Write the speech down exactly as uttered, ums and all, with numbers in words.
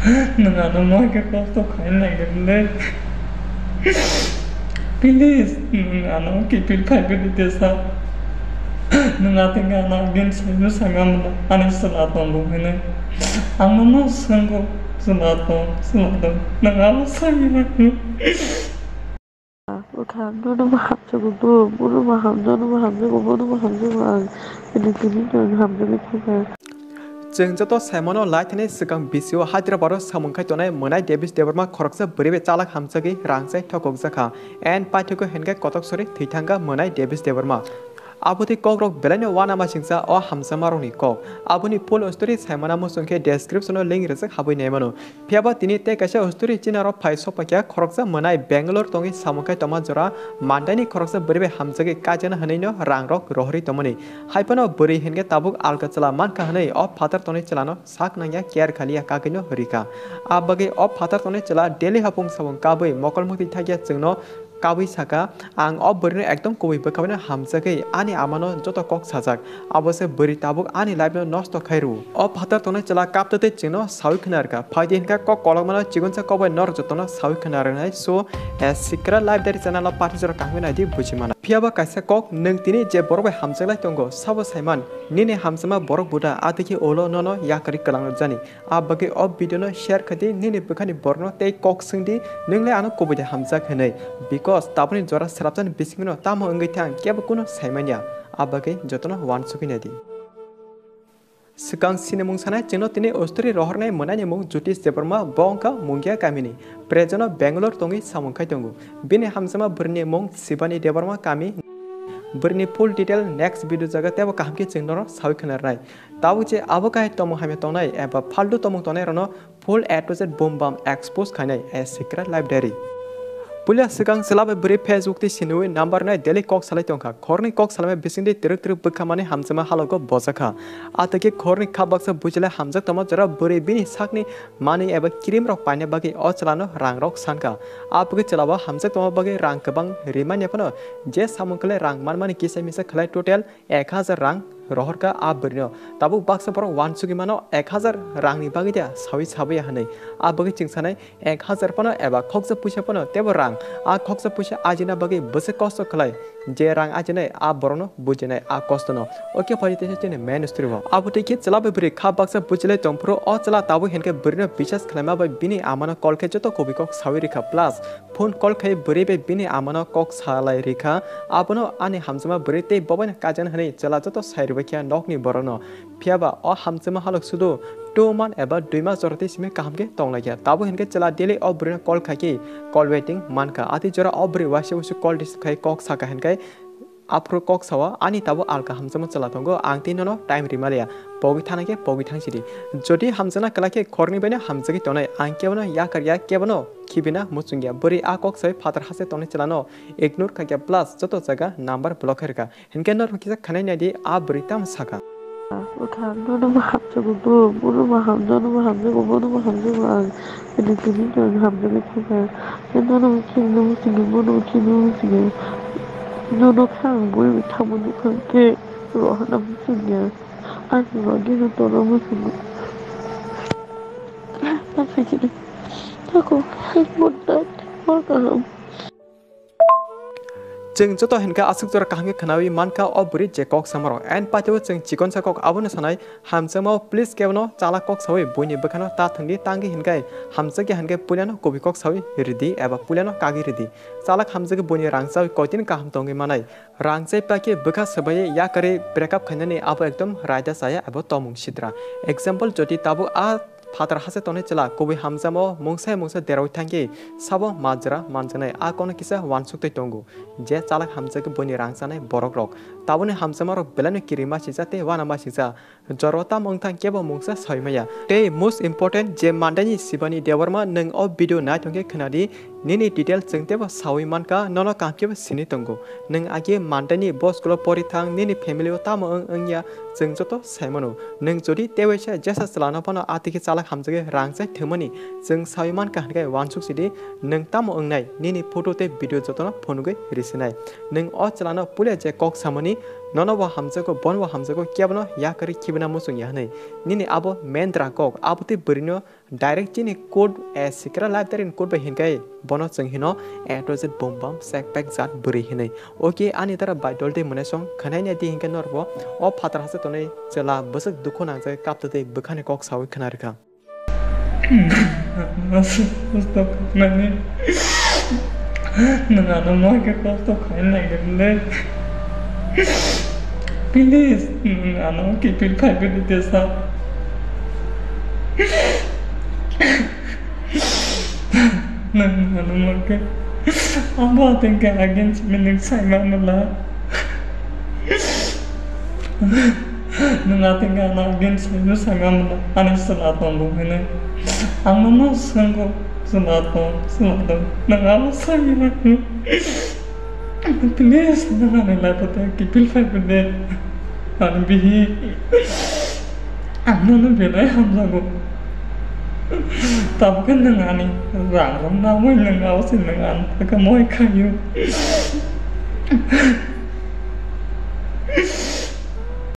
Nwng ano ma khe kosto khaina naigrwdi. Please, nwng ano kipil phaibrwdi tesa. Nwng atwng ano agin saino sanga mano ani chwla tongo hinwi. Ang nono swngo, chwla tong, chwla tong. Nwng ano sanya. Bwkha, nono bo hamjago, bo, bono bo ham-, nono bo hamjago, bono bo hamjago ang. Tini, tini, tini hamjagwi thangkha. Chwng joto saimano lai thani swkang bisio Hyderabad o samung khai tongnai Mwnai Davis Debbarma khoroksa bwrwi bai chalak hamjagwi rang chai thokokjakha. And paithakgo hinkhe kotok sori thwi thangkha Mwnai Davis Debbarma. Abo tei kokrok belaino uanamasingcha o hamjakmarokni kok. Aboni full story saimana muchung khe description o link rijak habwi naimano. Phiyaba tini tei kaisa story chinarok phai sokpakya khoroksa Mwnai Bangalore tongwi samung khai tongma jora mandaini khoroksa bwrwi bai hamjagwi kaijakna hwnwino rangrok rohorwi tongmani. Haiphano bwrwi hinkhe tabuk alka chwla mankha hwnwi o phatar tongnai chwlano sak nangya care khaliya kagwino rikha. A bagwi o phatar tongnai chwla daily hapung sabung kabwi mokol muktwi thakya chwngno kabwi saka, "Ang o bwrwino ekdom kubui bwkha bai no hamjagwi ani amano joto kok sajak, abo se bwrwi tabuk ani life no nosto khai rw." O phatar tongnai chwla kaptwi tei chwngno saui khna rwkha, "Phaidi hinka kok kolokmano chikonsa kok bai norok jotono saui khna rwnai, so, eh, Sikra Life Diary channel o pathi jora kaham khe naidi buji mana." Phiyaba kaisa kok, nwng tini je borok bai hamjaklai tongo, sabo saiman, nini hamjakma borok buda, a twi khe ulo nono yakarwi kwlang rwjani. A bagwi o video no share khai di, nini bwkhani borokno tei kok swng di, "Nwng le ano kubui de hamjak?" hinwi. Because tabukni jora swrapjani bisingno tamo wngwi thang, kebo kuno sai manya. A bagwi jotono uansugwi nai di. Swkang sinimung sanai chwngno tini story rohornai mwnaini mung Jyotish Debbarma, bo wngkha Mungia kamini. Present o Bangalore tongwi samung khai tongo. Bini hamjakma bwrwini mung Shivani Debbarma kami. Bwrwini full detail next video jaga teibo kaham khe chwng norok saui khna rwnai. Tabuk je abo kahai tongmung hamya tongnai eba faltu tongmung tongnai rokno full A to Z bum bam expose khainai A Sikra Life Diary. Puila swkang chwla bai bwrwi Facebook tei sinui number nai daily kok salai tongkha. Khoroknwi kok salaimani bisingtwi twrwk twrwk bwkha mani hamjakma halogo bojakha. A twi khe khoroknwi kha baksa buchilai hamjak tongma jora bwrwi bini sakni manwi eba cream rok paina bagwi o chwlano rang rok sankha. A bagwi chwla bo hamjak tongma bagwi rang kwbang rimani phano je samung khlai rang manmani kisa misa khlai total ek hajar rang rohorkha a bwrwino. Tabuk baksa borok uansugwi mano ek hajar rangni bagwi de saui sabuya hwnwi. A bagwi chwng sanai ek hajar phano eba khoksa puisa phano teibo rang. A khoksa puisa ajina bagwi bwswk kosto khlai, je rang ajinai a borokno bujinai a kostono. Oke, phai tei chini main story o. Abo tei khe chwla bai bwrwi kha baksa bujilai tongphuru o chwla tabuk hinkhe bwrwino bisas khlaima bai bini amano call khe joto kubui kok saui rikha plus phone call khai bwrwi bai bini amano kok salai rikha, "Abono ani hamjakma bwrwi tei bobaino kaijakna hwnwi chwla joto sai rwbaikha nokni borokno. Phiyaba o hamjakma halok sudu two month eba dui mas jora tei simi kaham khe tonglaikha." Tabuk hinkhe chwla daily o bwrwino call khaikhe call waiting mankha. Atwi jora o bwrwi waisa waisa call receive khai kok sakha hinkhe aphuru kok sao, "Ani tabuk alka hamjakma chwla tongo, ang tei nono time rimaliya, pogwi thana khe pogwi thangsidi. Jodi hamjakna kwlai khe khoroknwi baino hamjagwi tonai, ang kebono yakar ya, kebono khibina muchung ya." Bwrwi a kok saui phatar hase tongnai chwlano ignore khaikha plus joto jaga number block khairwkha. Hinkhe norok kisa khanai naidi a bwrwi tamo sakha. Bwkha, nono bo hamjago, bo, bono bo ham-, nono bo hamjago, bono bo hamjago ang. Tini tini to ang hamjagwi thangkha. Nono bo khibina muchungya, bono bo khibina muchungya. Nono kha ang bui bai thangma nukha khe rohorna muchungya. Ani bagwi no tono muchungo. Tamo hai khe. Tako, hai bota, bota ham. Chwng joto hinkhe aswk jora kaham khe khnaui mankha o bwrwi je kok samarok. And patio chwng chikonsa kok abono sanai, hamjakmao please kebono chalak kok saui buini bwkhano ta thwngdi, tangwi hinkhe hamjakya hinkhe puilano kubui kok saui ridi eba puilano kagwi ridi. Chalak hamjagwi buini rang chaui koitini kaham tongwi manai. Rang chai paikhe bwkha swbaiwi yakarwi break up khainani abo ekdom raida chaya abo tongmung sidra. Example, jodi tabuk a phatar hase tongnai chwla kubui hamjakmao mungsa hai mungsa deraui thangkhe sabo majra manjaknai a kono kisa uansuk tei tongo je chalak hamjagwi buini rang chanai borok rok. Tabukni hamjakmarok belaino kirima sijak tei uanama sijak. Joro tamo wngthang kebo mungsa saui maya. Tei most important je mandaini Shivani Debbarma nwng o video naithok khe khwnadi, nini detail chwng teibo saui mankha, nono kaham khebo sini tongo. Nwng age mandaini bo school o pori thang, nini family o tamo wng wngya chwng joto saimano. Nwng jodi tewaisa jesa chwlano phano atwikhe chalak hamjagwi rang chai thwngmani chwng saui mankha hinkhe uansuk sidi, nwng tamo wngnai, nini photo tei video jotono phunugwi risinai. Nwng o chwlano puila je kok samani Nono bo hamjago, bono bo hamjago, kebono yakarwi khibina muchung ya hwnwi. Nini abo mendra kok, abo tei bwrwino direct chini court, eh, sikra life daring court bai hinkai bono chwng hino A to Z bombam sekpek jat bwrwi hinwi. Okay, ani dara bai dol tei mwnai song khwnai nai di hinkai norbo o phatar hase tonwi chwla bwswk dukhu nangjagwi kaptwi tei bwkhani kok sawi khna rwkha. Kosto khainani. Nwng ano ma khe kosto khaina nai de. Please, nwng ano kipil phai bidi tesa. Nwng ano ma khe. Abo atwng khe against me nwng saima mala. Nwng atwng ano against me nwng saima mala. Ani sala tongo hwnwi. Ang no ma swngo, sala tong, sala tong. Nwng ano saima. Please, nwng ani life o tei kipil phai bidi. Ani bihi. Ang nono belai hamjago. Tabuk khe nwng ani rang rok nangwi nwng abo se nwng ani thaka moi khaio.